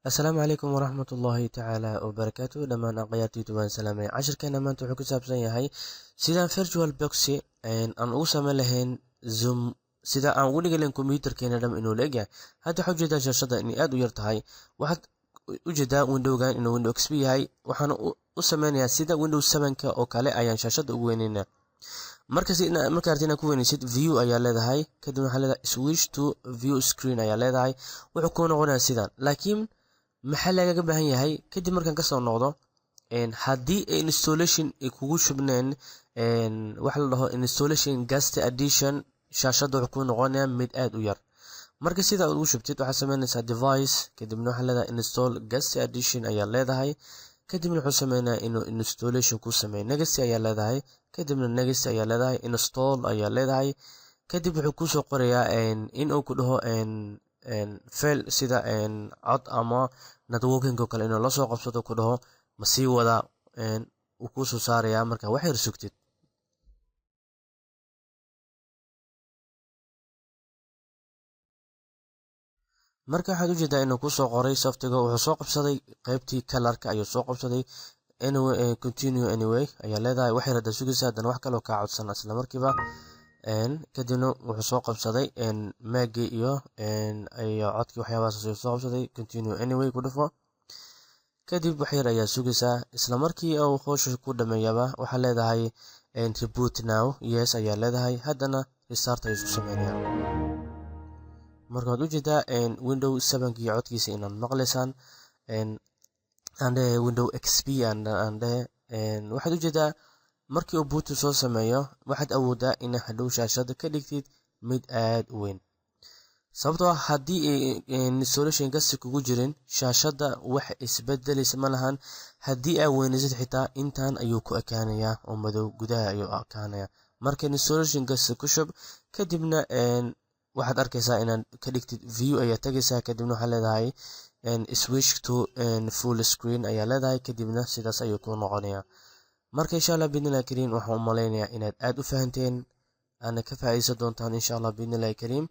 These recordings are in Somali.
Asalaamu calaykum waraxmat ullaahi tacaala wabarakaatu. Dhammaan aqyaartiitu waan salaamay. Cashirkeena maanta wuxuu ku saabsan yahay sidaan Virtual Box aan ugu sameyn lahayn zoom, sida aan ugu dhigi lahayn kombiyuutarkeena dham inuu leegyahay. Hadda waxaa ujeedaa shaashada inay aad u yar tahay. Waxaad ujeedaa windowgan inuu Window XP yahay. Waxaan u sameynayaa sida Windows 7-ka oo kale ayaan shaashada ugu weyneynaa. Markas marka arti inaad ku weyneysid, View ayaa leedahay, kadib waxaa leedahay Switch to View Screen ayaa leedahay. Wuxuu kuu noqonayaa sidan, laakiin maxaa lagaga baahan yahay? Kadib markaan kasoo noqdo, haddii installation ay kugu shubneen waxa la dhaho installation guest addition, shaashadda wuxuu kuu noqonayaa mid aad u yar. Marka sida aad ugu shubtid, waxaad sameynaysaa Device, kadibna waxaa leedahay Install Guest Addition ayaa leedahay. Kadibna wuxuu sameynayaa inuu installation ku sameeyo. Next ayaa leedahay, kadibna Next ayaa leedahay, Install ayaa leedahay. Kadib wuxuu kusoo qorayaa inuu ku dhaho file sida cod ama networking oo kale inuu lasoo qabsado, ku dhaho ma sii wada, uu kusoo saarayaa. Marka wax yar sugtid. Marka waxaad ujeedaa inuu kusoo qoray softiga, wuxuu soo qabsaday qeybtii colorka ayuu soo qabsaday. Anyway, Continue Anyway ayaa leedahay. Wax yar haddaa sugaysa, haddana wax kaloo kaa codsan isla markiiba. Kadibna wuxuu soo qabsaday micgii iyo codkii, waxyaabahaas ayuu soo qabsaday. Continue Anyway ku dhufo. Kadib wax yar ayaa sugaysaa. Isla markii uu howsha ku dhameeyaba, waxaa leedahay Reboot Now, Yes ayaa leedahay. Haddana restart ayuu isku sameynaya. Marka waad ujeedaa Window 7-kii codkiisa inaad maqlaysaan, aan dhehe Window XP aan dhehe. Waxaad ujeedaa markii uu boot soo sameeyo, waxaad awoodaa inaad hadhow shaashada ka dhigtid mid aad u weyn, sababtoo ah haddii installation guest kugu jirin, shaashadda wax isbedelaysa ma lahan. Haddii aad weynaysid xitaa, intan ayuu ku ekaanayaa oo madow gudaha ayuu ekaanayaa. Marka installation guest ku shub, kadibna waxaad arkaysaa inaad ka dhigtid. View ayaa tegaysaa, kadibna waxaa leedahay Switch to Full Screen ayaa leedahay, kadibna sidaas ayuu ku noqonayaa. Marka insha Allah biidnillahi kariim, waxaan u malaynayaa inaad aad u fahanteen, aana ka faa'iideysan doontaan insha Allah biidnillahi kariim.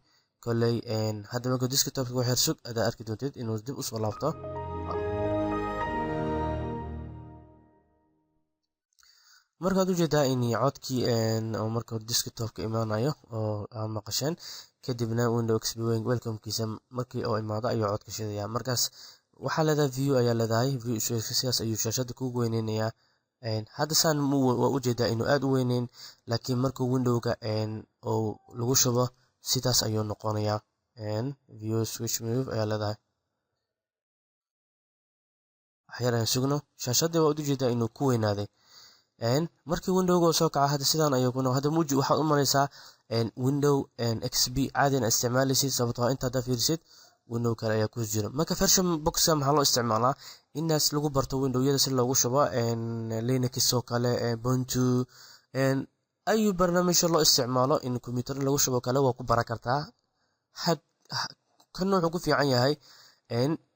Kolley hadda marka desktopka wax yar sug, adaa arki doontid inuu dib usoo laabto. Markaad ujeedaa in codkii oo marka hore desktopka imaanayo oo aad maqasheen, kadibna Window XP welcomekiisa markii oo imaado ayuu codka shidaya. Markaas waxaa leedahay View ayaa leedahay, View, sidaas ayuu shaashada kugu weyneynayaa. Hadda saan waa ujeedaa inuu aad u weyneyn, laakiin markuu windowga oo lagu shubo, sidaas ayuu noqonayaa. View, Switch Move ayaa leedahay. Waxyar aan sugno. Shaashadii waa ujeedaa inuu ku weynaaday markii windowga soo kaca. Hadda sidaan ayuu ku hadda muji waxaad u malaysaa Window XP caadina isticmaalaysid, sababtoo ah inta haddaa fiirisid, window kale ayaa ku jira. Marka Virtual Boxka maxaa loo isticmaalaa? Inaas lagu barto windowyada si loogu shubo, Linux oo kale, Ubuntu, ayu barnaamijyo loo isticmaalo in computer lagu shubo kale waa ku baran kartaa. Had kan wuxuu ku fiican yahay,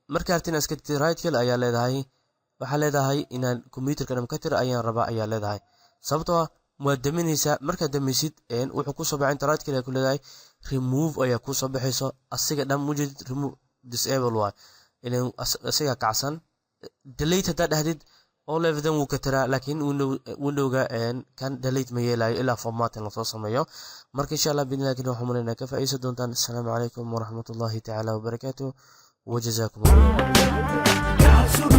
marka artin iska right click ayaa leedahay, waxaa leedahay inaan computerka dham ka tir ayaan rabaa ayaa leedahay, sababtoo ah waad daminaysaa. Markaad damaysid, wuxuu kusoo baxay inta right click ku leedahay, Remove ayaa kusoo baxayso. Asiga dhan mujeedid, Remove, Disable waay, ilan asiga kacsan. Delete haddaa dhahdid, all of them wuu ka tiraa, laakiin windowga kan delete ma yeelayo ilaa format in lasoo sameeyo. Marka insha Allah bidni lakin waxaan malaynaa ka faa'iideysan doontaan. Asalaamu calaykum waraxmatullahi tacaala wabarakaatu, wajazaakum Allah.